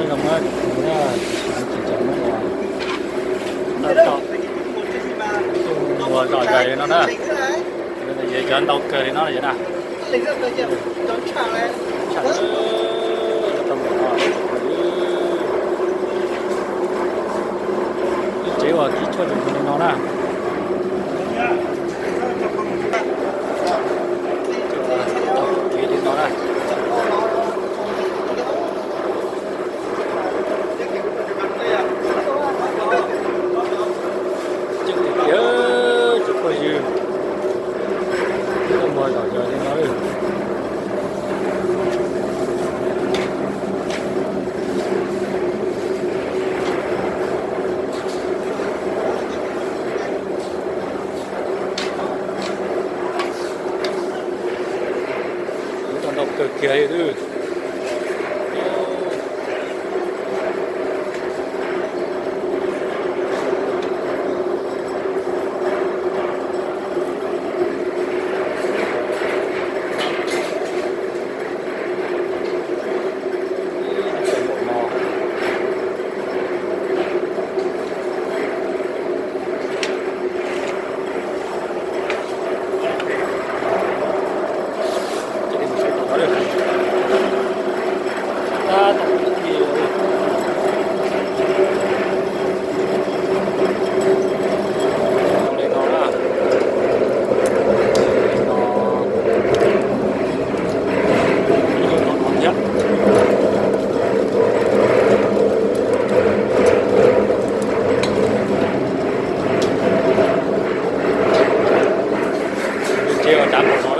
Los muab cov phooj ywg na, tab tom tuaj mus zom zaws li no na. Yog cov ntau kawg li no yog na. Ib tsev uas kib tshuaj zoo li no na. Kib li no na. Coob tiag tiag cov phooj ywg, tuaj mus zom zaws li no. Ntau kawg kiag li. Tsev uas dav npaum no.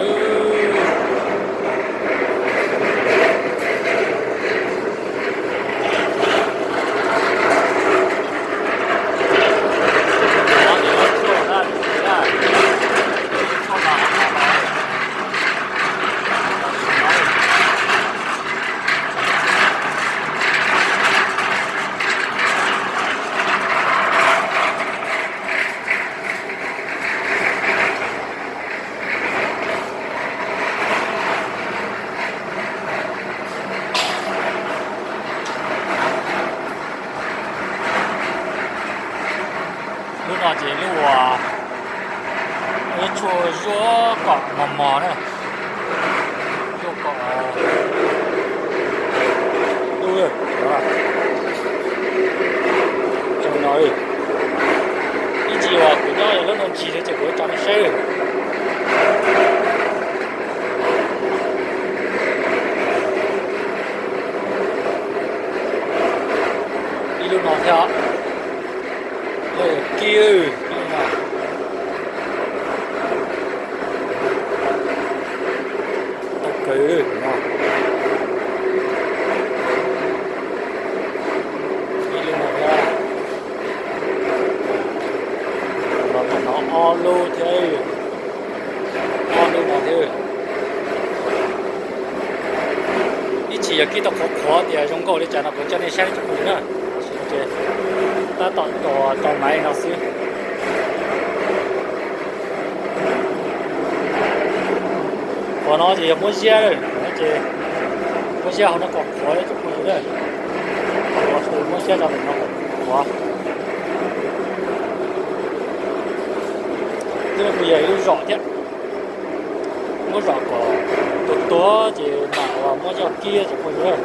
Lub no ces lub uas, lub tshuaj zuaj kom mos mos na, zuaj kom dub. Zoo no, ib ntsis uas kuv nyob lub no ntsis ces kuv tso nej saib. Ib lub no thiab, lub kib, lub no. Tau kawg no. Ib lub no thiab. Los tom no ob lub thiab. Ob lub no thiab. Ib chim yog kib tau qhuav qhuav tias zoo nkauj li cas no kuv coj nej saib cov phooj ywg na. Tab tom tos rau maiv li no xwb. Qhuav no ces yog muab ziab, ces muab ziab hauv no kom qhuav cov phooj ywg na. Qhuav, muab ziab rau ntawm no kom qhuav. Twb kuj yog ib lub zom thiab. Muab zom kom tuag tuag ces mam ua muab coj kib cov phooj ywg.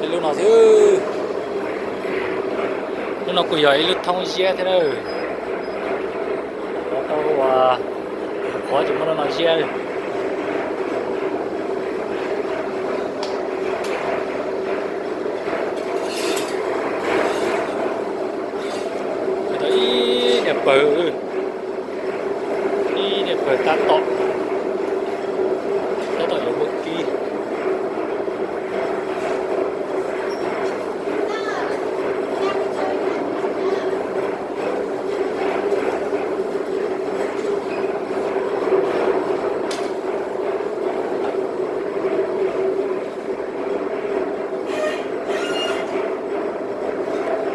Ib lub no xwb. Lub no kuj yog ib lub thoob ziab thiab na. Qhuav tau ua, qhuav ces muab lub no ziab. Ib niam pawg, ib niam pawg tab tom, tab tom yuav muab kib.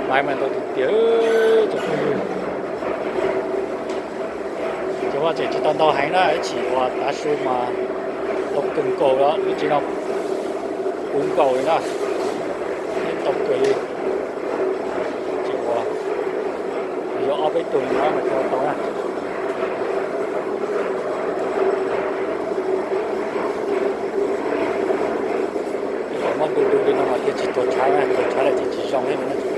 Maiv mas ntau tiag tiag cov phooj ywg. Cov vaj tseem tsis tau ntau heev na, ib chim uas tav su mas tau Kawg nkaus lawm, lub tsev no puv nkaus li na, tau kawg li. Tsis ua, yog ob peb tug no mas thiaj tau na. Ib qho muab du du li no mas thiaj tsis tuag tshaib na, tuag tshaib lawm ces tsis zoo li no.